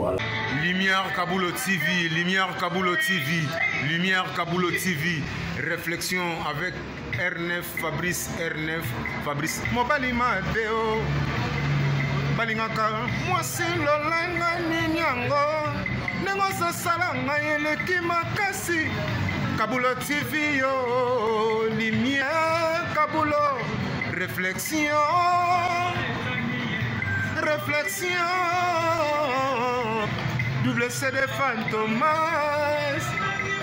Voilà. Lumière Kabulo TV, Lumière Kabulo TV, Lumière Kabulo TV, réflexion avec R9 Fabrice R9 Fabrice. Mobali mabe o balingaka mwasi lolenge nini yango ndenge ozosala ngai eleki makasi Kabulo TV yo Lumière Kabulo réflexion réflexion double CD Fantomas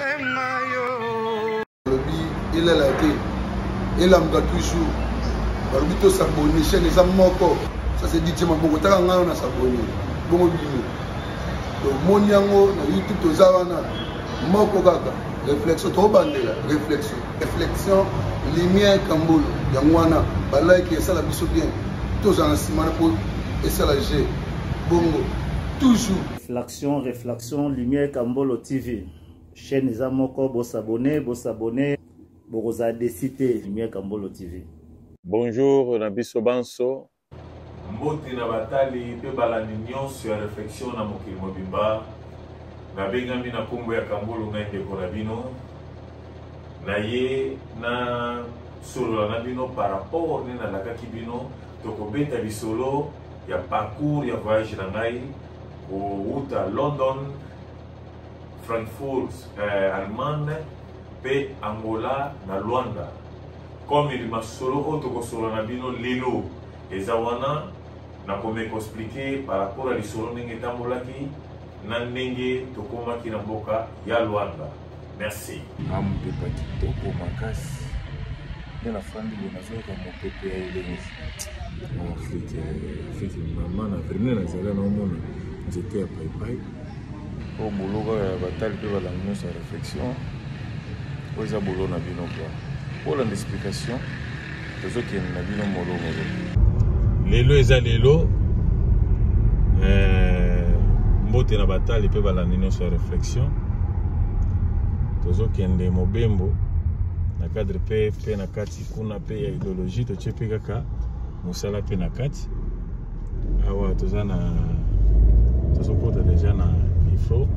engayo balobi elala te elamuka toujours balobi to s'abonner chaîne eza moko ça c'est DJ Maboko taka ngai na s'abonner bongo bino tomoni yango na YouTube toza wana moko kaka réflexion tobandela réflexion réflexion lumière kambolo yango wana balike esala biso bien tozala na nsima na mpo esala g bongo toujours. Réflexion, réflexion, lumière Kambolo TV. Chaîne eza moko, bo s'abonner, bo s'abonner, bokozala desi te. Lumière Kambolo TV. Bonjour na biso banso. Mbote na batali mpe balandi nyonso ya Reflexion na mokili mobimba. Nabengami na nkombo ya Kambulu, ngai ndeko na bino. Naye na solola na bino par rapport nde nalakaki bino tokobeta lisolo ya parcours ya voyage na ngai kowuta London, Frankfurt, Allemagne mpe Angola na Luanda. Comme masolo oyo tokosolola na bino lelo eza wana, nakomeka expliquer par rapport ya lisolo ndenge etambolaki na ndenge tokomaki na mboka ya Luanda. Merci. Nga mopepe kitoko makasi nde nafandi boye nazoyoka mopepe ya elengi. Afrique, Afrique mama na vraimen nazala naomona nzete ya paipai oyo bolo kaka ya batali mpe balandi nyonso ya réflexion oyo eza bolo na bino kua bolanda explication tozokende na bino molo molo. Lelo eza lelo mbote na batali mpe balandi nyonso ya réflexion tozokende mobembo na cadre mpe mpe na kati kuna mpe ya idéologie totie mpe kaka mosala mpe na kati awa toza na tozokota deja na ifro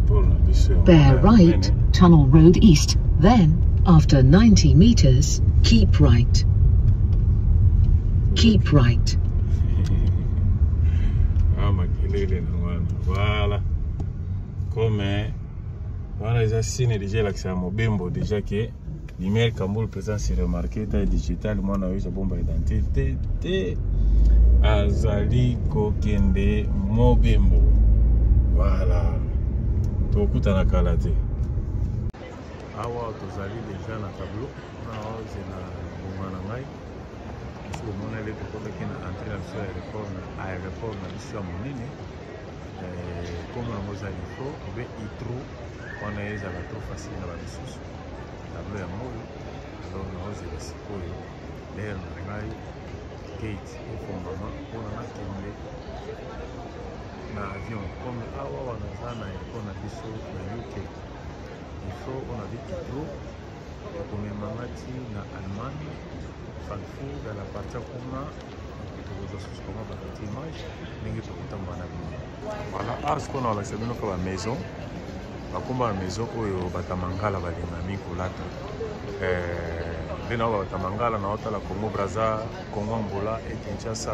pole na biso. Bear right, Tunnel Road East, then, after 90 meters, keep right. Keep right. Ah, makelele na wana voilà comme wana eza signe deja elakisaka mobembo deja ke Lumière Kambulu présence remarquée taille digitale mwana oyo bomba identité te azali kokende mobembo voilà tokutana kala te awa tozali deja na tableau naozela ngonga na ngai esi bomoneli tokotaki na entrée na biso ya aéroport na aéroport na biso ya monene nkombo yango eza ifo obe itro wana ezala trop facile na bamisusu tableau yango oyo alors naozela sikoyo lere na ngai gate efongama mpona nakende na avion comme awa wana aza na aéroport na biso na UK ifo on avait itro ekomemanga ti na Allemagne Frankfurt à la partir kuna tokozwa susu koma bakati image ndenge tokotambola na bino voilà awa sikoyo na kolakisa bino ka bamaison bakomba ya maison oyo batamangala balingami kolata nde na batamangala na otala Congo Brazza, Congo Angola et Kinshasa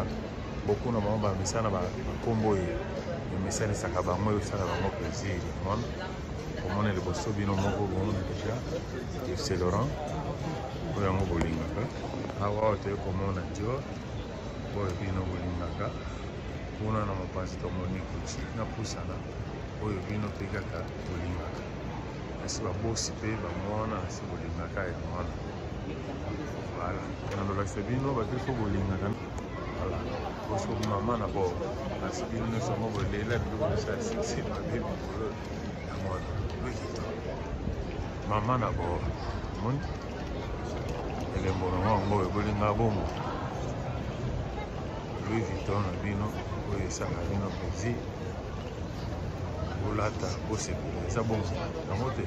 beaucoup na bango bamesana bakombo oyo emesanisaka bango esala bango plaisir mona komona liboso bino moko bomona deja Yves Saint Laurent oyo yango bolingaka awa oyo toye komona Dior oyo bino bolingaka kuna na mopanzi tomoni Gucci na pusana oyo bino mpe kaka bolingaka kasi babosi mpe bango wana asi bolingaka yango wana voilà nalolakisa bino bagrifo bolingaka voilà boso mama na bord kasi bino nyonso yango bolela biloko nyonso ya succès mabe mikolo yango wana Louis Vuitton mama na bord omoni elembo nango yango oyo bolinga bongo Louis Vuitton na bino oyo esalaka bino plaisir bolata bosepela eza bongo yango te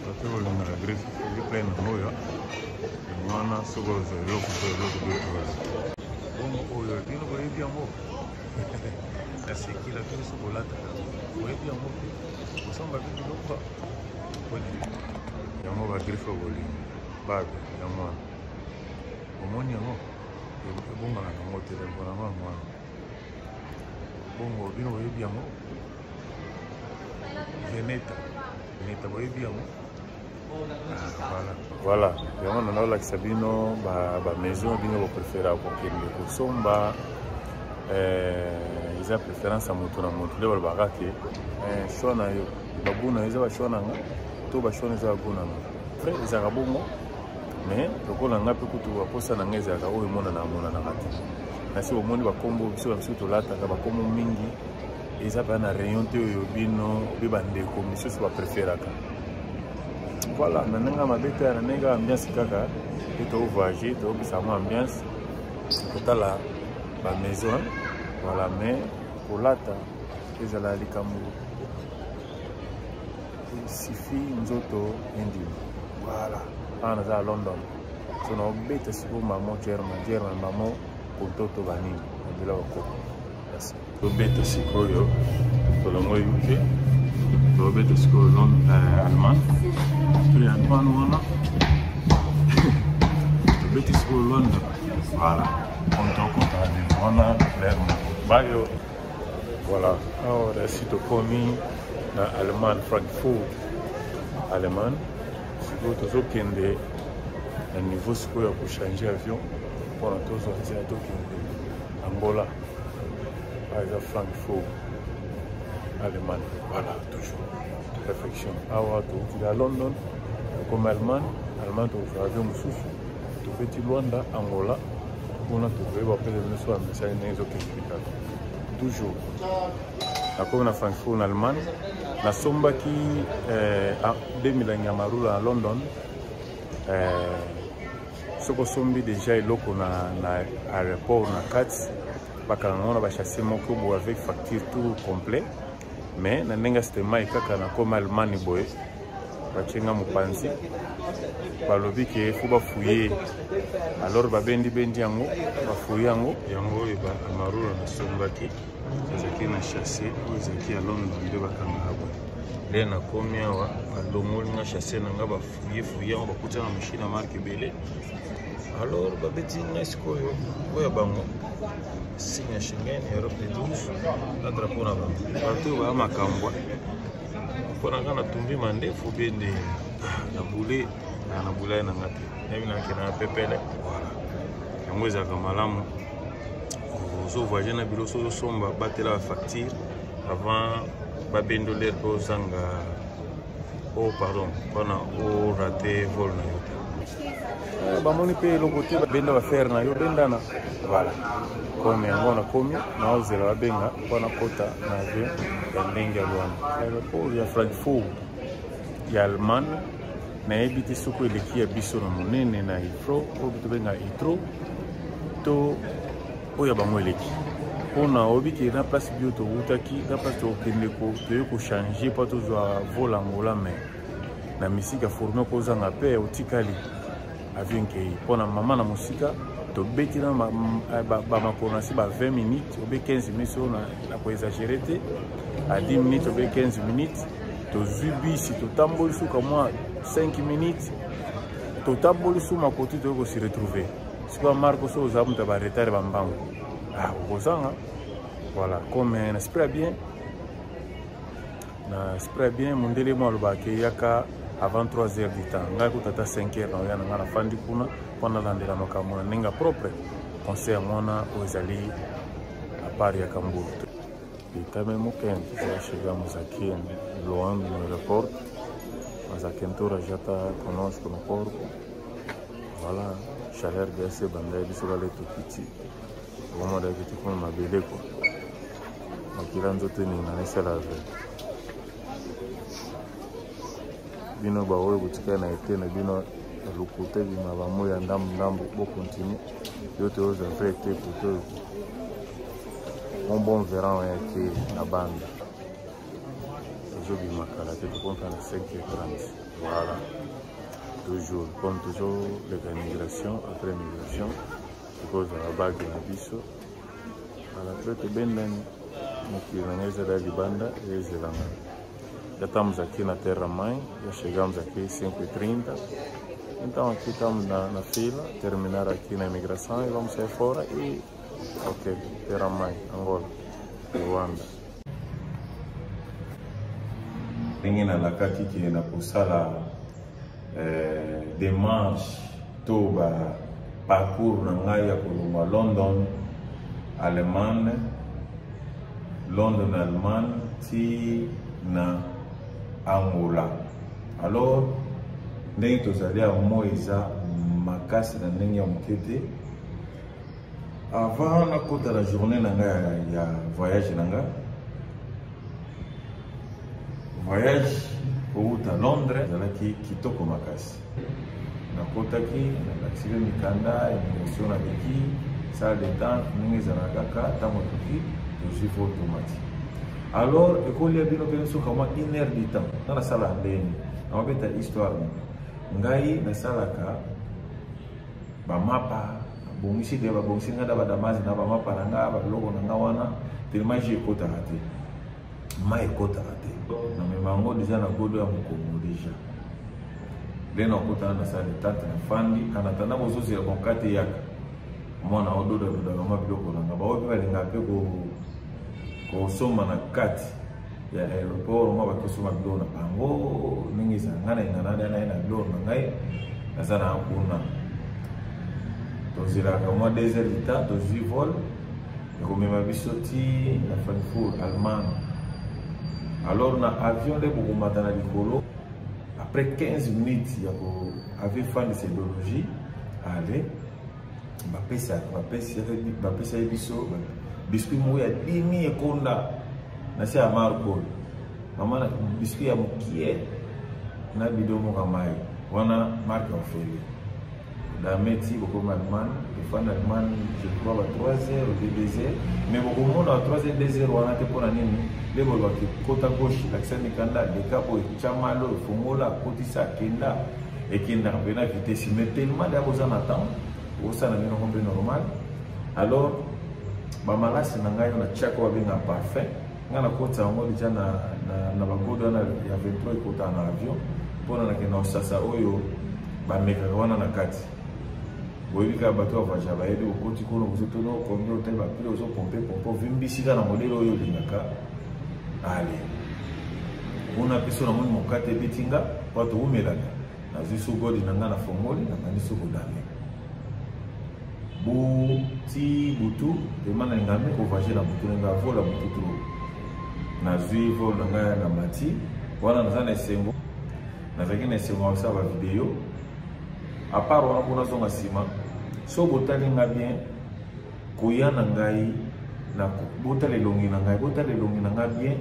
bato bolingaka griffe plein yango oyo yango wana soki ozwa eloko to eloko to bongo oyo bino boyebi yango Kasekila to biso bolataka boyebi yango te kosomba mpe biloko pone yango bagriffe bolingo bague yango wana omoni yango ebongana yango te mpona yango yango wana bongo bino boyebi yango veneta veneta boyebi yango Ah, voilà yango na naolakisa bino bamaison bino boprefera kokende kosomba eh, eza préférence ya moto na moto nde balobaka ke eh, choix na yo bagout na yo eza bachoix na nga to bachoix na eza bagout na nga vrai ezalaka bongo mais lokola nga mpe kutu baposa na nga ezalaka oyo emonana amonanaka te nasi bomoni bakombo biso babiso tolataka bakombo mingi eza mpenza na rayon te oyo bino obe bandeko misusu bapreferaka voilà na ndenge ya mabe te na ndenge ya ambiance kaka mpe tovoyage toyokisa yango ambiance kotala bamaison voilà mais kolata ezala likambo suffit nzoto endima voilà awa naza ya london so naobeta sikoyo mamo german german mamo kontoto banini na biloko koko tobeta sikoyo tolongo uk tobeta sikoyo eh, allemagne to ya allemagne wana tobeti sikoyo londres voilà konto rendez-vous wana claire moko bayo voilà awa nasi tokomi na allemagne frankfurt allemagne sikoyo tozokende na niveau sikoyo ya kochange avion mpona tozwa nzela tokende Angola, ah, eza Francfort, Allemagne. Voilà, toujours. Réflexion. Awa touti na London, tokomi Allemagne, Allemagne tokozwa avion mosusu, tobeti Luanda, Angola, kuna tokoyeba mpe biso ya message ndenge ezokende kaka. Toujours. Nakomi na Francfort na Allemagne, nasombaki eh, de milangi ya marula na London. Eh, soki osombi deja eloko na, na aéroport na kati bakanga yango na bachasse moko boye avec facture tout complet mais na ndenge ya stemai kaka nakoma allemagne boye batie nga mopanzi balobi ke fo bafuye alors babendibendi yango bafuye yango yango oyo amarula nasombaki ezalaki na chasse oyo ezalaki ya london nde bakangaka boye nde nakomi awa balongoli nga chasse na nga fouille fouille yango bakuti na machine ya marque ebele alors babeti ngai sikoyo oyo ya bango signe ya schengen europe de 12 na drapeau na bango bato oyo baya makambo mpo na ngai natumbi mandefu be nde ah, na bule ah, na bulaye na ngai te nayebi nakende na pepele voilà yango ezalaka malamu ozo voyage na bilo soki ozosomba batela bafacture avant babendolere mpe ozanga oh pardon mpona orate vol na yo te eh, bamoni mpe eloko te benda bafere na yo bendana voilà komi yango nakomi naozela babenga mpo nakota na avion ya ndenge ya lwana aéroport ya frankfurt ya allemagne nayebi te soki eleki ya biso na monene na ifro oyo tobenga itro to oyo ya bango eleki mpona oyebi ke na place bio towutaki na place tokokende toye kochange mpo tozwa vol angola mais na misika forme kozanga mpe otikali avion nkei mpona mama na mosika tobeti na bamakolo na se ba 20 minutes obe 15 minutes oyo na koexagere te a 10 minutes obe 15 minutes tozwi bisi totamboli suka mwa 5 minutes totamboli su makoti toyei kosi retrouver sikoyo marko soki oza moto ya baretard bambangu ah, okozanga voilà comme na esprit ya bien na esprit ya bien mondele mo alobaka ke yaka avant 3 heures du temps ngai kuta ata 5 heures naoya na ngai nafandi kuna mpo nalandela makambo na ndenge ya propre conseil yango wana oyo ezali apart ya kambulu Está mesmo quente, já chegamos aqui em Luanda, no aeroporto, mas a quentura já está conosco no corpo. Voilà, chaleur desse ebanda biso bale tokiti okomona ke tokoma mabele kua makila nzoto eningana esala ve bino baoyo botikali na ete na bino ya lokuta ebima bamoi ya ndambu ndambu bokontinue yo toyozwa vrai te kote oyo mon bon veran oyo ake na banda ezobima kala te tokompa na 5h30 voilà toujours comme toujours leka immigration après immigration tokozala bague na biso ala mpe tobendani. Mokili na ngai ezala libanda ezela ngai. Já estamos aqui na Terra Mãe, já chegamos aqui 5h30. Então aqui estamos na, na fila, terminar aqui na imigração e vamos sair fora e ok, Terra Mãe, Angola, Luanda. Ndenge nalakaki ke nakosala eh, demarche to ba parcours na ngai ya kolongwa London Allemagne London Allemagne ti na Angola alors ndenge tozali ya moi eza makasi na ndenge ya moke te avant nakota na journée na ngai ya voyage na ngai voyage kowuta londres ezalaki kitoko makasi nakotaki nalakisi mpe mikanda immigration naleki salle d'attente ndenge ezalaka kaka ntango ekoki tozwi vol tomati alors ekolia bino mpe soka mwa une heure du temps nga nasala ndeni nakobeta histoire ngai nasalaka bamapa nabongisi de babongisi ngai na badamasi na bamapa na ngai babiloko na ngai wana telema ji ekotaka te mai ekotaka te namema yango deja na godo ya mokongo deja nde nakotana na sale tante nafandi en attendant bozozela bonkate eyaka mwana ododadodaka mwa biloko na nga baoyo mpe balingaka mpe kosomba na kati ya aéroport mwa bakosomba biloko na bango ndenge ezala ngai na enganada na ye na biloko na ngai naza na kuna tozelaka mwa 2 heures du temps tozwi vol ekomema biso ti na frankfurt allemagne alors na avion nde bokomata na likolo après 15 minutes ya ko avion efandisa idéologie ale bapesaki biso biscuit moko ya dimi ekonda na se ya marko oyo mama na biscuit ya mokie na bido moko ya mai wana marke ya ofele dameti bokomi allemagne tofanda allemagne je crois ba 3 heures ou 2 heures mais bokomona ba 3 heures 2 heures wana te mpo na nini nde bolobaki kota gauche lakisa mikanda leka boye tya malo efongola kotisa kenda ekendaka mpe na vitesse mais tellement deya boza na temps okosala bino ngo mpe normal alors bamalasi na ngai na tiaka babenga parfum ngai nakotisa yango deja na, na, na bagodo wana ya 23 ekotaka na avion mpona nakenda kosasa oyo bamekaka wana na kati boyebi kaka bato ya voyage bayebi okoti kuna ozotuna okomi otali bapile ozopompe pompe ovimbisi kaka na modele oyo olingaka ale kuna mpe so namoni mokate ebeti nga mpo towumelaka nazwi so godi na nga na fongoli nabandi so kodame buti butu vraimen nalingami kovoyage na butu nalinga vol ya butu trop nazwi vol na ngai na mati wana naza na esengo nazalaki na esengo ya kosala bavideo apart wana mpo nazonga nsima so botali nga bien koya na ngai na botala elongi na ngai botala elongi na ngai bien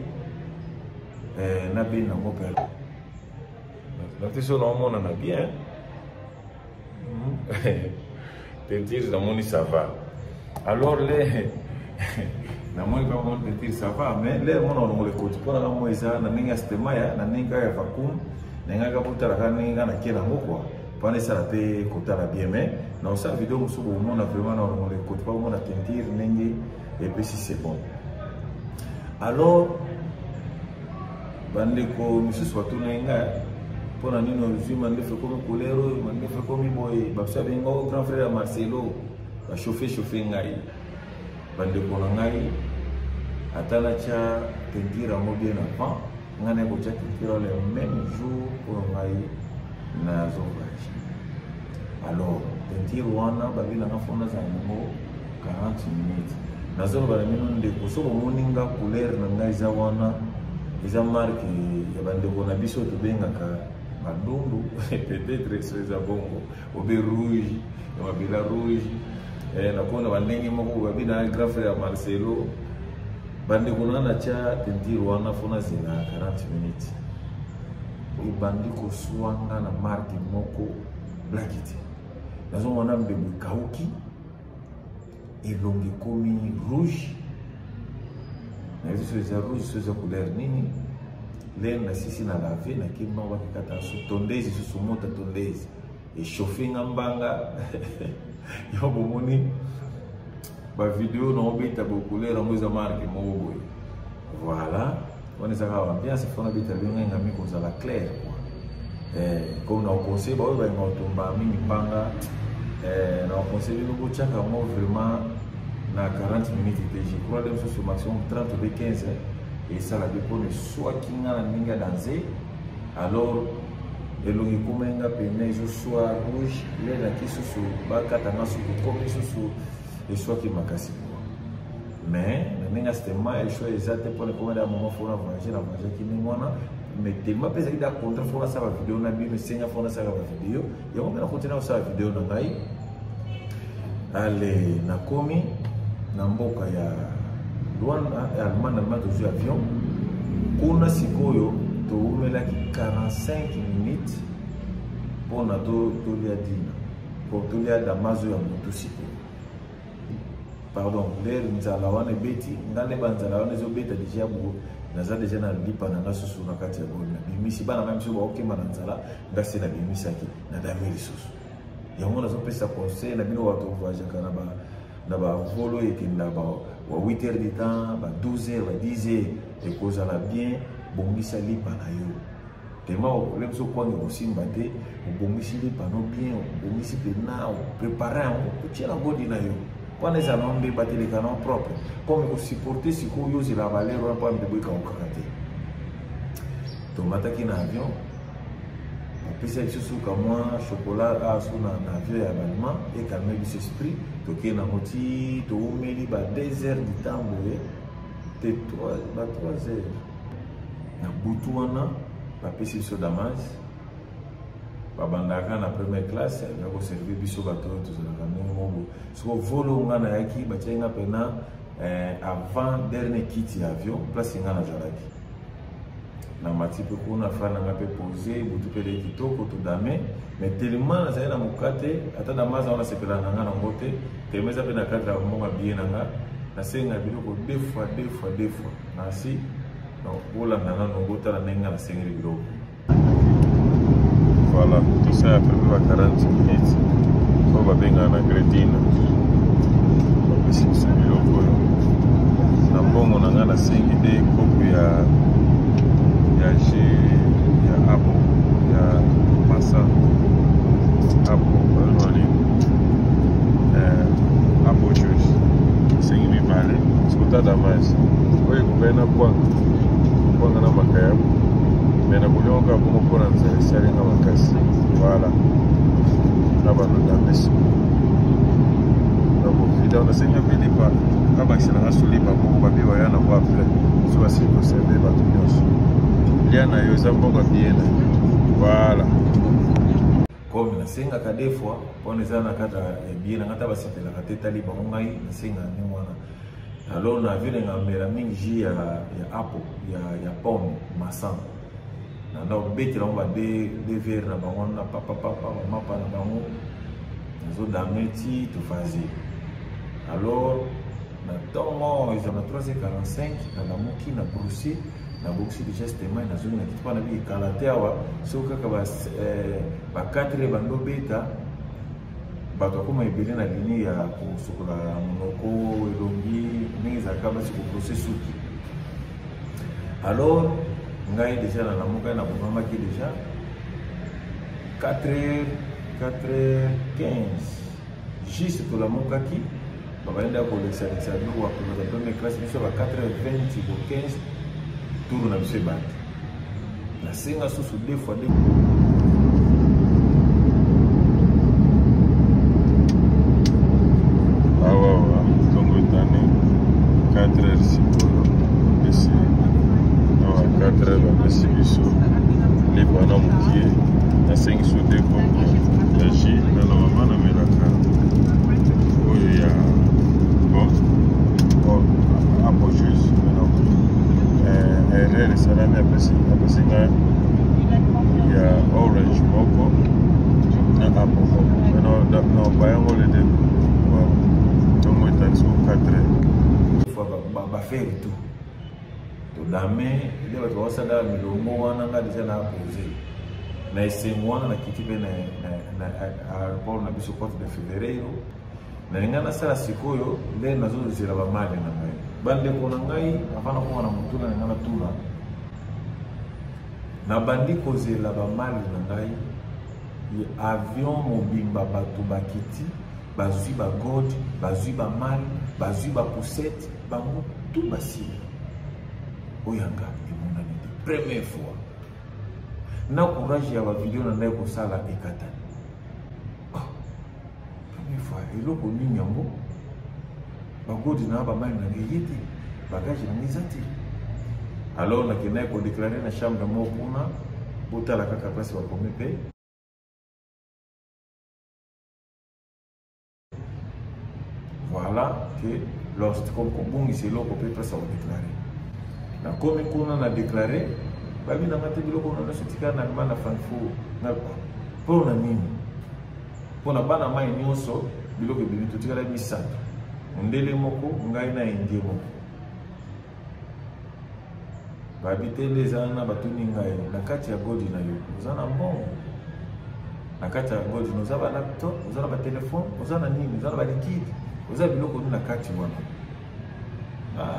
eh, nabenda yango mpe nati so naomonana bien tentire namoni ça va alors le namoni kaka moni tentire ça va mais le mona olongola ekoti mpo nanga mo eza na ndenge ya stemaya na ndenge kaka ya vacuum na ngai kaka botala kaka ndenge ngai nakela yango kua mpona esala mpe kotala bien mais na osala video mosusu bokomona vraiment na olongola ekoti mpo bomona tentire ndenge epesi c'est bon alors bandeko misusu batunaki ngai mpo na nini ozwi mandefu ekomi couleur oyo mandefu ekomi boye babiso abenga o grand frère ya marcelo bachauffe chauffe ngai bandeko na ngai ata natya tentire yango bien avant ngai naye kotya tentire le même jour oyo ngai nazo voyage alors tentire wana babelanga fo nazala nango 40 minutes nazoloba na bino ndeko soki omoni nga couleur na ngai eza wana eza marke ya bandeko na biso tobengaka bandundu peut-être so eza bongo obe rouge ya mabela rouge eh, nakona bandenge moko babi na grand frère ya marcelo bandeko na natya tentire wana fo nazela 40 minutes ebandi koswa nga na marke moko blaki te nazomona mbebo ekauki elongi ekomi rouge nayebi so eza rouge so eza couleur nini lere nasisi na lave nake mbango bakekata so tondezi susu mota tondezi echauffe nga mbanga yo bomoni bavideo na obeta bocouleur yango eza marke moko boye Voilà, wana eza kaka ambiance, fo nabeta bino ngai ngami kozala clair quoi. Eh, comme na conseil baoyo balinga kotumba mingi panga, eh, na conseil bino botiaka yango vraiment na 40 minutes te, je crois nde mosusu maximum 30 ou 15 esala bi mpona eswaki nga na ndenge ya danze. Alors elongi ekomaki nga pene ezoswa rouge, lelaki susu bakata nga suki ekomi susu eswaki makasi quoi. Mais na ndenge ya stema esho eza te mpona ekoma da moment fo na voyage, na voyageaki ndenge wana, mais tellement mpe ezalaki da contrat fo nasala bavideo na bino, esenga fo nasala bavideo yango mpe nakontina kosala video na ngai. Ale nakomi na mboka ya Luanda, ya Allemagne. Allemagne tozwi avion kuna sikoyo towumelaki 45 minutes mpona tolia dina, po tolia damazo ya motu sikoyo. Pardon, lere nzala wana ebeti nga nde banzala wana ezobeta deja bo naza deja na lipa na nga susu na kati ya boli, nabimisi bana na biso baokemba na nzala, nga se nabimisaki nadami lisusu yango. Nazopesa conseil na bino bato voyageaka na ba na bavolo ekenda ba 8 heures de temps, ba 12 heures, ba 10 heures, ekozala bien bongisa lipa na yo tema ole biso kwange kosimba te, obongisi lipa no bien, obongisi mpena oprepare yango, otie na godi na yo wana ezala no mbeba te, eleka no propre comme kosupporte sikoyo yo ozela balere wana mpo mbebo ekawukaka te. Tomataki na avion, bapesa biso suka mwa chocolat aso na avion ya balema, ekalme biso esprit, tokei nango ti toumeli ba 2 heures du temps boye te, ba 3 heures na butu wana bapesi biso damage. Babandaka na première classe ya koservir biso bato oyo tozalaka ndenge moko. Soko volo nga nayaki, batiaki nga mpena avant dernier kiti ya avion, place nga nazalaki na mati mpe kuna fra na nga mpe pose butu mpe eleki kitoko todame. Mais tellement nazali na mokate, ata damaza wana nasepelaka na nga nango te, tellement eza mpe na cadre ya mbongo ya billet na nga, nasenga biloko deux fois, deux fois, deux fois. Nasi bolanda nano, botala ndenge nga nasengeli biloko. Voilà, tosala à peu près ba 40 minutes oyo babengaka na gredine, bapesi biso biloko oyo na mbongo na ngai. Nasengi nde kopo ya jus ya apple, ya masa apple, balobani apple juice, nasengi mibale. Sikoyo damage oyo ekokani na kwanga, kwanga na makayabu, me na kolia kaka bongo mpona nzala esalinga makasi. Voilà, na balodame sikoyo nakovida, nasengi mpe lipa, babakisela nga so lipa moko, babi baya nango après so basili koserve bato nyonso. Lia na yo, eza mbongo ya biye na yo. Voilà, comme nasengaka deux fois mpona eza na kati ya biye na nga, ta basepelaka te, tali bango, ngai nasengaka ndenge wana. Alors na avion nenga mela mingi jus ya apple, ya pomme masan, nanda obetela bango ba deux verre na bango na papapapa bamapa na bango, nazodame ti tofase. Alors na ntongo eza na 3h45, nalamuki, na brousse, nabongisi déjà stema, nazongi na kiti mpo na biki kala te awa. Soki kaka ba 4 heures bando beta, bato akoma ebele na lini ya kosokola monoko, elongi, ndenge ezalaka basi kobrose suki. Alors ngai déjà nalamukai, nabongamaki déjà 4 heures, 4 heures 15 juste tolamukaki, babandi ya kolekisalekisa biloko, bakomata première classe biso ba 4 heures 20 bo 15, tour na biso ebandi, nasenga susu deux fois deux. Awa ntongo etani 4 heures sikoyo, bapesi awa 4 heures, bapesi biso lipa na mokie, nasengi so de kopo ya jus na mama namelaka oyo ya bon apple juice. Erreur esalami, apesi ngai ya orange moko na apple moko, na bayango le deux. Ntongo etali soko 4 heures, bafaire tout, todame nde bato bakosala milongo wana, nga deja na pose na esengo wana, nakiti mpe na aéroport na biso Porte de Fevereiro. Nalinga nasala sikoyo nde nazozela bamale na ngai. Bandeko na ngai, avant nakoma na motuna na ngai natuna, nabandi kozela bamali na ngai, avion mobimba bato bakiti, bazwi bagode, bazwi bamali, bazwi bapoussette, bango tout basili. Oyo yanga emonani te. Première fois na courage ya bavideo na ngai kosala ekatani. Oh, première fois eloko nini yango, bagodi na bamali na ngai ye te, bagage na ngai eza te. Alors nakendaki kodeklare na chambre moko kuna, botala kaka place bakomi mpe voilà que lost, comme kobungisa eloko mpe place ya kodeklare. Nakomi kuna na deklare, babi nanga te, biloko na nyonso etikala na Allemagne na Frankfurt. Na mpo na nini? Mpo na bana mai nyonso biloko ebimi, totikala misato, mondele moko, ngai na indie moko. Babi te nde eza wana. Batuni ngai, na kati ya godi na yo oza na mbongo, na kati ya godi oza ba laptop, oza na batelefone, oza na nini, oza na baliquide, oza biloko nini na kati wana?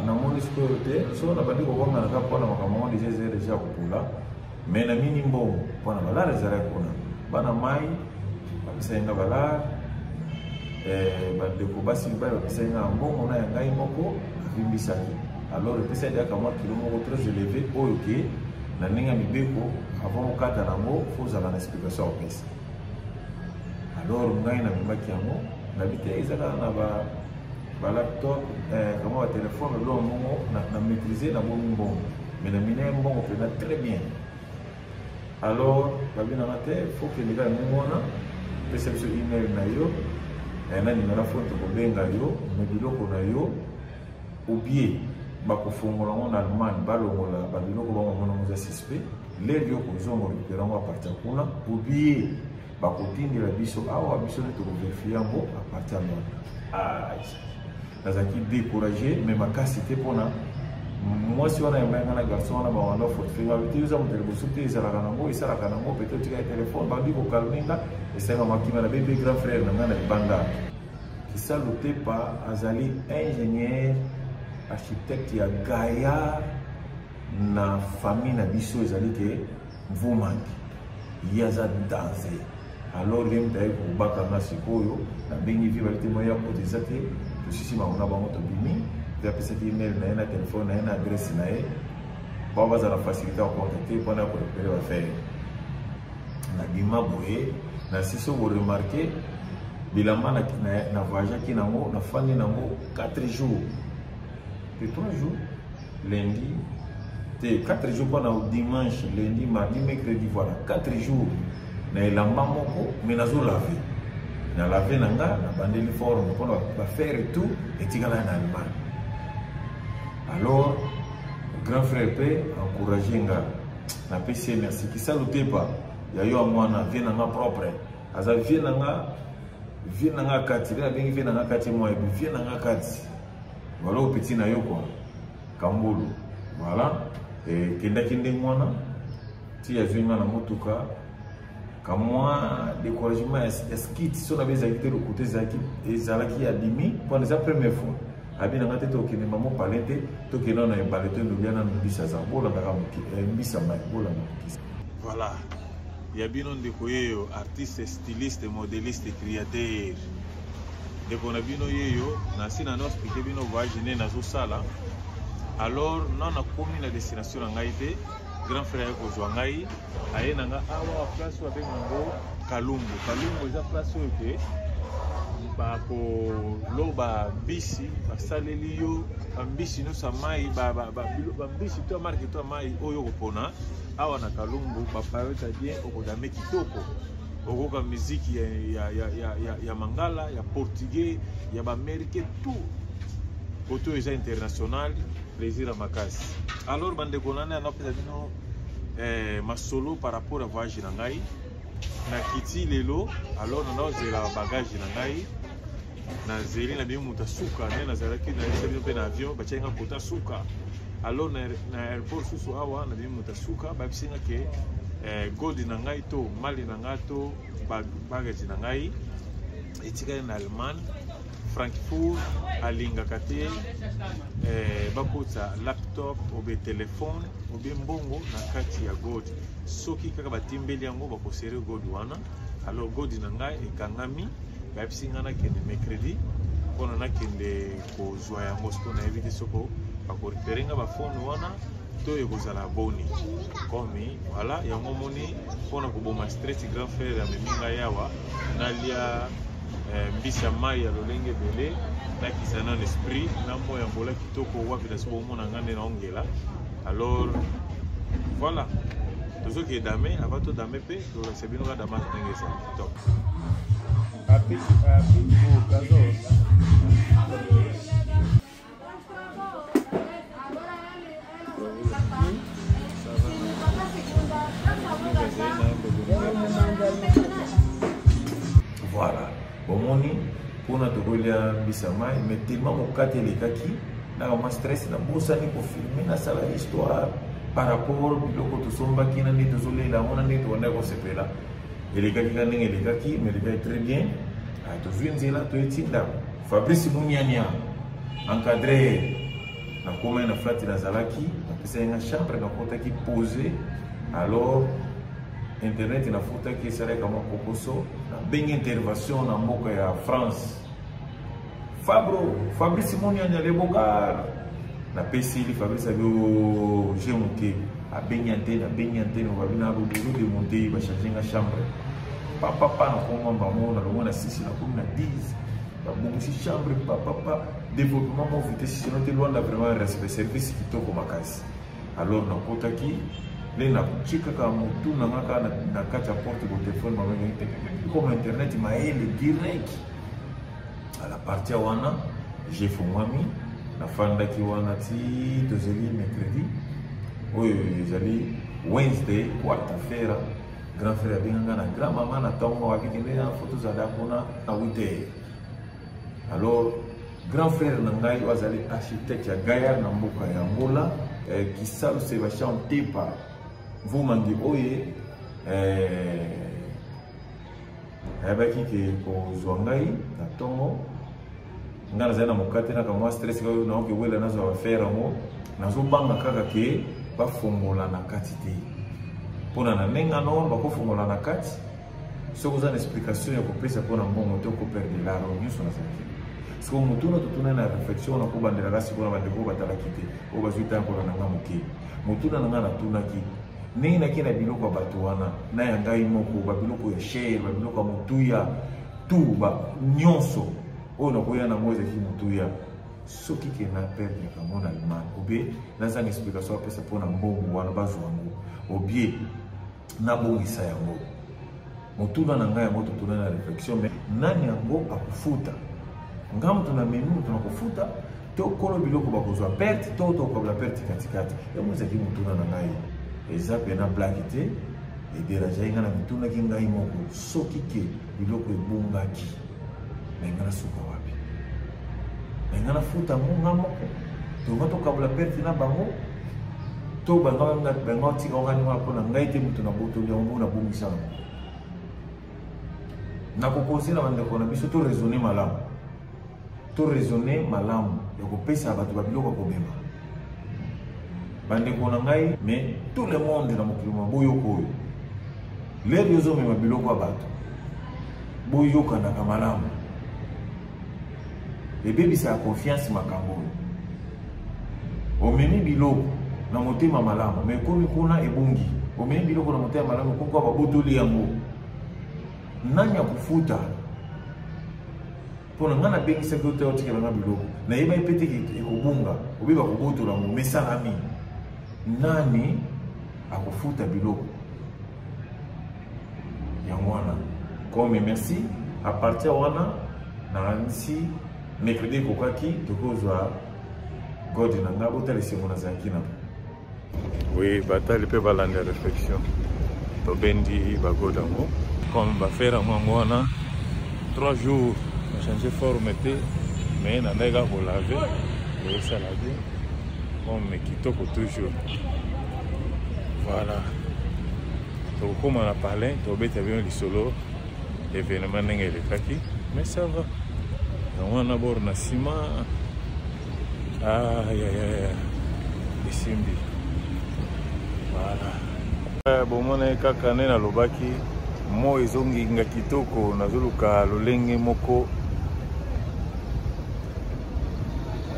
Namoni sikoyo te so nabandi kobangana kaka mpona makambo yango. Deja eza deja kopola, mais na mini mbongo mpona balare ezalaki kuna. Bana mai bapesaki nga balare, bandeko basi mibali bapesaki nga mbongo na ya ngai moko, navimbisaki. Alors epesaki kaka mwa kilo moko très élevé oyo ke na ndenge ya mibeko, avant okata nango, fo ozala na explication ya kopesa. Alors ngai namemaki yango, nabi te eza kaka na ba balaptop, kama batelefone, biloko mbongo na maîtrise, nabomi mbongo, mais na mina ye mbongo mpenza très bien. Alors babi nanga te, fo kende kaka ndenge wana, pesa biso email na yo na nimero fo tokobenga yo, me biloko na yo obie bakofongola yango na Allemagne, balongola babiloko bango bamona yango eza suspect, lere yo kozonga récupérer yango à partir kuna, obie bakotindela biso awa, biso nde tokoverifie yango à partir ya Londres. Nazalaki découragé, mais makasi te, mpona mwasi wana yambai nga na garçon wana bawanda fortifie nga te, oza moto ya liboso te, ezalaka nango, esalaka nango, peut-être otikaki telefone. Bandi kokalme nga, esalaka makima na bebe grand frère na ngai na libanda. Kisalu Tepa azali ingénieur architecte ya gaillard na famille na biso, ezali ke Mvumangi, ye aza danse. Alors ye moto aye kobaka nga. Sikoyo nabengi vi, babi te moya ya kota eza te, tosisi bango na bango, tobimi mpe apesaki email na ye na telefone na ye na adresse na ye, bao bazala facilité ya kocontacte mpona ya korécupérer baaffaire. Nabima boye, na sisi okoremarquer bilamba na voyageaki nango, nafandi nango 4 jours te, 3 jours, lundi te, 4 jours mpona dimanche, lundi, mardi, mercredi, voilà, 4 jours na elamba moko, mais nazolave, na lave na nga, nabandeli forme mpona bafaire tout etikala na Allemagne. Alors grand frère mpe encourage nga, napesi ye merci. Kisalu Tepa ya yo ya mwana vie na nga propre, aza vie na nga, vie na nga kati nde nabengi vie na nga kati, mwa yebi vie na nga kati, voilà, opeti na yo kua Kambulu, voilà. Ekendaki ndenge wana ti azwi nga na motuka, kamwa découragement ya skit so na be ezalaki te, lokuta ezalaki abimi mpona eza première fois. Abi na nga te, tokende mamo pale te, tokende na ebale, to elobi nanu mbisa aza bolandaka mbisa mai, bolanda mokisi. Voilà, ya bino ndeko yeyo, artiste, styliste, modéliste, créateur, ndeko na bino yeyo. Nasi na expliquer bino voyage nde nazosala. Alors na nakomi na destination na ngai te, grand frère aye kozwa ngai, aye na nga awa place oyo abenga yango Kalumbu. Kalumbu eza place oyo ke bakoloba mbisi, basaleli yo bambisi nyonso ya mai, bambisi to ya marke to ya mai oyo okopona awa na Kalumbu, bapayota bien, okodame kitoko, okoka miziki ya mangala, ya portugais, ya baaméricain, tout kote oyo eza international, plaisir ya makasi. Alors bandeko, nani anapesa bino masolo par rapport ya voyage na ngai? Nakiti lelo, alors nazozela bagage na ngai, nazeli na bino moto asuka nde nazalaki, nayebisa bino mpe na avion batiaki nga kota suka. Alors na aéroport susu awa na bino moto asuka, bayebisi nga ke gold na ngai to mali na ngai to bagage na ngai etikali na Allemagne. Frankfurt alingaka te eh, bakotisa laptop obe telefone obe mbongo na kati ya god. Soki kaka batimbeli yango bakosere god wana. Alors god na ngai ekangami, bayebisi ngai nakende mercredi mpona nakende kozwa yango. Sikoyo nayebi te soko bakorepere nga bafone wana to ekozala boni. Komi voilà, yango omoni mpona koboma stress, grand frère amemi ngai awa nalia mbisi ya mai ya lolenge ebele, nakisa nano esprit na moi ya Angola kitoko wapi nasi bomona ngai nde naongela. Alors voilà, tozokende dame avant to dame mpe tolakisa bino ka damas ndenge ezali kitoko. Voilà, bomoni mpona tokolia mbisa mai, mais tellement mokate elekaki na mwa stress, nabosani kofilme nasala histoire par rapport biloko tosombaki na ndenge tozolela yango na ndenge tobandaki kosepela. Elekaki ka ndenge elekaki, mais elekaki très bien. Tozwi nzela toyeti ndako. Fabrice Muniania encadré, nakomai na flati nazalaki, napesaki nga chambre, nakotaki pose. Alors internet nafutaki esalaki mwa kokoso, nabengi intervention na mboka ya France. Fabro, Fabrice Muniania le bogar, napeseli Fabrice abi je moke, abengi antenne, abengi antenne, babi na bozo demonte, bachange nga chambre papapa, nakoma bango nalongwa na 6 nakomi na 10, babongisi chambre papapa, développement mo vitesse sinon te. Luanda vraiment respect, service kitoko makasi. Alors nakotaki nde natie kaka motu na nga kaka na kati ya porte ko telefone bamengi comme internet mayele direct. À la partie wana jefongwami, nafandaki wana ti tozali mercredi oyo ezali Wednesday, quarta-feira. Grand frère abenganga na grand mama na ntongo, akekende na foto zala kuna na 8 heures. Alors grand frère na ngai oyo azali architecte ya Gaillard na mboka ya Angola, Kisalu Sébastien Ntepa Mvumangi oye, ayebaki ke kozwa ngai na ntongo. Ngai nazali na mokate na kamwa stress kaka naoki wela, nazwa bafere yango, nazobanga kaka ke bafongola na kati te mpona na ndenge ano bakofongola na kati. Soki oza na explication ya kopesa mpona mbongo te, okoperdre laro nyonso. Nazalaki sikoyo motuna totuna na réflexion, nakobandelaka sikoyo na bandeko oyo batalaki te, oyo bazwi ntango na nga moke. Motuna na ngai natunaki ndenge nake na biloko ya bato wana na ya ngai moko, babiloko ya cher, babiloko ya motuya tu ba nyonso oyo nakoya nango ezalaki motuya. Soki ke na perdre yango na Allemagne, obie nazanga explication apesa mpona mbongo wana bazwa yango, obie nabongisa yango. Motuna na ngai yango totuna na réflexion, mais nani yango akofuta? Nga moto na memi, moto nakofuta to kolo biloko bakozwa perte to tokabla perte katikati? Yango ezalaki motuna na ngai, eza pena blaki te, ederangeaki ngai na mitunaki ngai moko soki ke biloko ebungaki me ngai nasuka wapi, me ngai nafuta yango nga moko, tonga tokabla perte na bango to bango tika ngani wana mpona ngai te moto nabotoli yango mpo nabongisa yango. Nakokonse na bandeko na biso to raisonne malamu, to raisonne malamu ya kopesa bato babiloko ya komema. Bandeko na ngai, mais tout le monde na mokili mwa boyoka oyo, lelo ozomema biloko ya bato, boyokanaka malamu, ebebisaka confiance. Makambo oyo omemi biloko na motema malamu, mais ekomi kuna ebungi. Omemi biloko na motema malamu, koko babotoli yango, nani akofuta? Mpona ngai nabengisaki yo te otikela nga biloko, nayebaki mpe te ekobunga, obe bakobotola yango, mesalami, nani akofuta biloko yango wana? Comme merci, à partir wana nakanisi mercredi ekokaki tokozwa god na ngai. Botala esengo nazalaki na oui, batali mpe balanda réflexion, tobendi bagod yango comme bafere yango yango wana 3 jours na change forme te, mais nandaki kaka kolave, esala bien comme kitoko toujours. Voilà, tokokóma na palin, tobeta bino lisolo événement ndenge elekaki, mais ça va. Yango wana bord na nsima. Ah, ya, ya, ya. Esimbi. Voilà. Eh, bomona ye kaka nde nalobaki moi ezonginga kitoko, nazoluka lolenge moko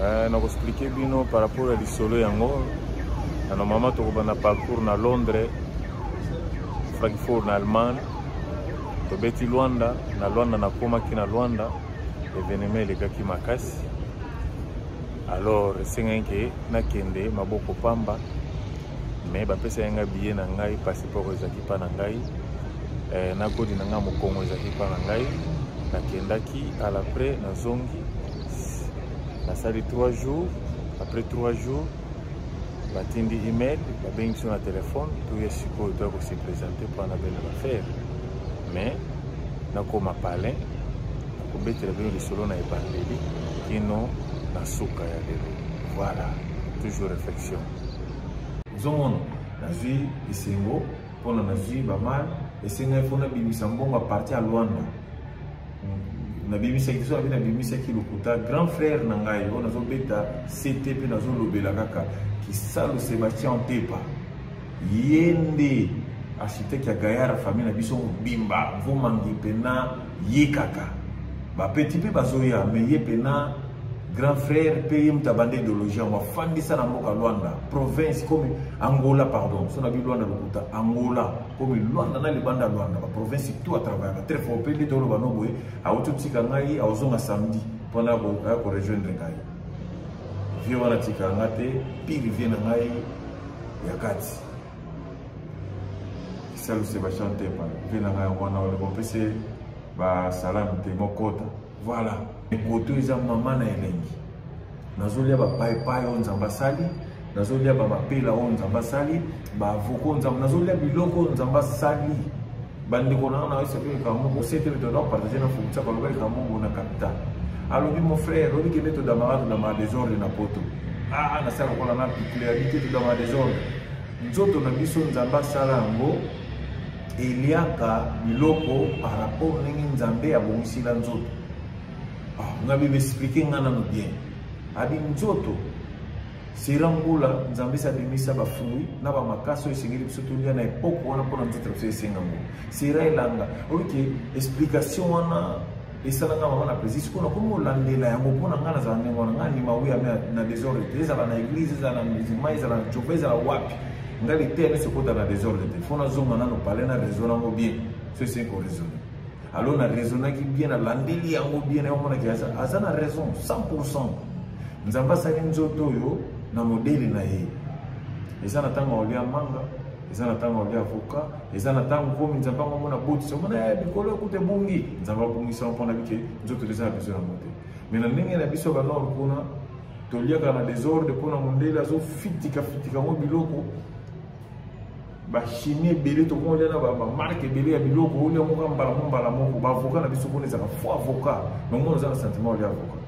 eh, nakoexplike bino par rapport ya lisolo yango. Na normalement tokobanda parcours na Londres, Francfort na Allemagne, tobeti Luanda, na Luanda nakomaki na Luanda, evenema elekaki makasi. Alors esengaki ke nakende maboko pamba, mais bapesaki ngai billet na ngai, passeport ezalaki pa na ngai, eh, na godi na ngai mokongo ezalaki pa na ngai. Nakendaki à l'après, nazongi, nasali 3 jours. Après 3 jours batindi email, babengi biso na telefone, toya sikoyo toya kose présenter mpo na bene bafere. Mais nakoma palin, nakobetela bino lisolo na ebandeli kino na suka ya lelo. Voilà, toujours réflexion. Ozomona nazwi esengo mpona nazwi bamal, esengaki mpo nabimisa mbongo a partir ya Luanda. Nabimisaki so abi nabimisaki lokuta grand frère na ngai oyo nazobeta CT mpe nazolobela kaka Kisalu Sébastien Ntepa, ye nde architecte ya Gayara, famille na biso mobimba Mvomangi mpena ye kaka bapeti mpe bazoya, me ye mpena grand frère mpe ye moto abanda idéologie yango, afandisa na mboka Luanda province komi Angola, pardon so nabi Luanda lokuta, Angola komi Luanda na libanda Luanda ba province tout atravaillaka très fort. Mpe nde toloba no boye, awuti otika ngai, awozonga samedi mpona aya korejoindre ngai. Vie wana tika nga te, pire vie na ngai ya kati Kisalu Sébastien Ntepa, vie na ngai yango wana olingo opesi basalami te mokota. Voilà, koto eza mama na elengi, nazolia bapaipai oyo Nzambe asali, nazolia bamapela oyo Nzambe asali, baavoko oyo Nzambe, nazolia biloko oyo Nzambe asali. Bandeko na nga nayebisa bino likambo moko sete mpe toda partage na fumutsa baloba likambo moko na capital. Alobi mon frère, olobi kende todamaka todamaka desordre na poto. Ah, nasala lokola na pikle abi te todamaka desordre. Nzoto na biso Nzambe asala yango eliaka biloko par rapport ndenge Nzambe abongisila nzoto. Ah, nga bi m'expliquer nga nano bien. Abi nzoto sera mbula Nzambe esi abimisa ba fruits na ba makasi oyo esengeli biso tolia na epoque wana mpona nzoto na biso esenga ngo. Sera elanga. Ok, explication wana esalanga mama na plaisir. Sikoyo nakomi kolandela yango mpona ngai nazala ndenge wana, ngai ndima wuya na desordre te, ezala na église, ezala na musulman, ezala na jova, ezala wapi, ngai liteya nyonso ekota na desordre te. Fo nazonga nano pale na raisonne yango bien, so esengi koraisonne. Alors na raisonnaki bien, nalandeli yango bien, nayomonaki aza na raison 100%. Nzambe asali nzoto oyo na modele na ye. Eza na ntango olia manga, eza na ntango olia avocat, eza na ntango komi Nzambe yango amona botisa omona bikolo ekuta ebungi. Nzambe abungisa mpona bike nzoto eza na besoin yango te. Mais na ndenge na biso ba nord kuna toliaka na desordre mpona mondele azofitika fitika yango biloko bachimie ebele, tokolia na bamarke ebele ya biloko, olia yango kaka mbala moko mbala moko. Baavocat na biso kuna ezalaka faux avocat, bango oza na sentiment olia avocat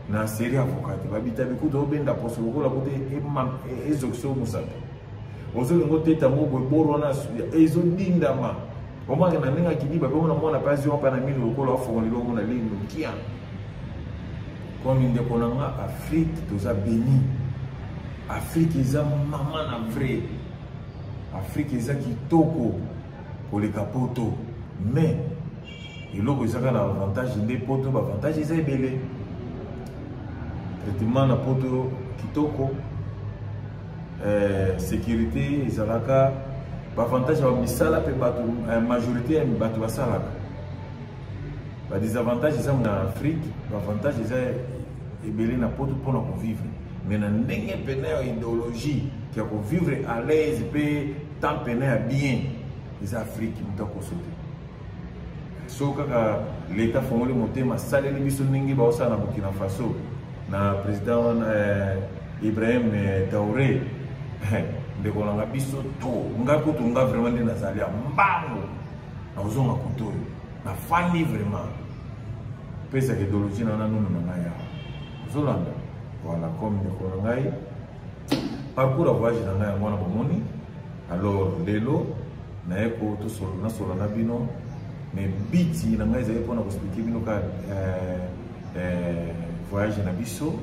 na série avocat te, babita bikuta obenda poso lokola kote ezokisa yo mosapi, ozolinga oteta yango boye boro wana ezodindama omake na ndenge akidiba mpe omona mwana mpe azwi mpe na mino lokola afongola eloko na lino kia. Komi ndeko na nga, Afrique toza béni, Afrique eza mama na vrai, Afrique eza kitoko koleka poto, mais eloko ezaka na avantage nde poto, ba avantage eza ebele. Traitement na poto kitoko, sécurité ezalaka, ba avantage ya misala mpe bato, majorité ya bato basalaka. Ba désavantage eza na Afrique, ba avantage eza ebele na poto mpona kovivre, mais na ndenge pene ya idéologie ya kovivre à l'aise mpe temps pene ya bien eza Afrique. Moto akoso te so kaka leta afongoli motema asaleli biso ndenge baosala na Burkina Faso na président wana Ibrahim Traoré, ndeko nanga biso to nga kutu nga vraiment nde nazali ya mbango nakozonga kutu oyo nafandi vraiment pesaka idéologie na nanu na ngai awa ozolanda. Voilà, comme ndeko na ngai parcours ya voyage na ngai yango wana bomoni. Alors lelo naye ko tosolo nasola na bino, mais biti na ngai ezali mpona koexplike bino ka eh, voyage na biso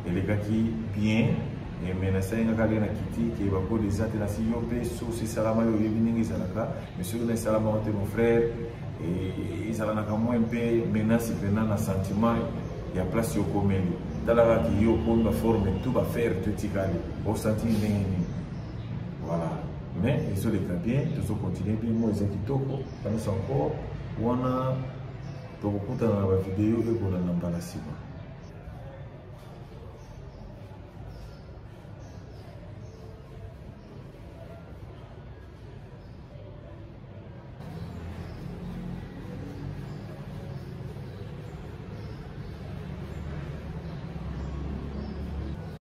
elekaki bien eh, mais nasali nga kaka na kiti ke bakode eza te nasi yo mpe sosi esalama yo oyebi ndenge ezalaka mais soki na esalama te mon frère eh, ezalanaka mwa mpe menace mpena na sentiment ya place yo okomeli tala kaka yo okomi baforme tout bafaire to etikali osentir ndenge nini voilà mais ezoleka bien tozocontinue bien moi eza kitoko kanisa encore wana tokokutana na bavideo ekolanda mbala nsima.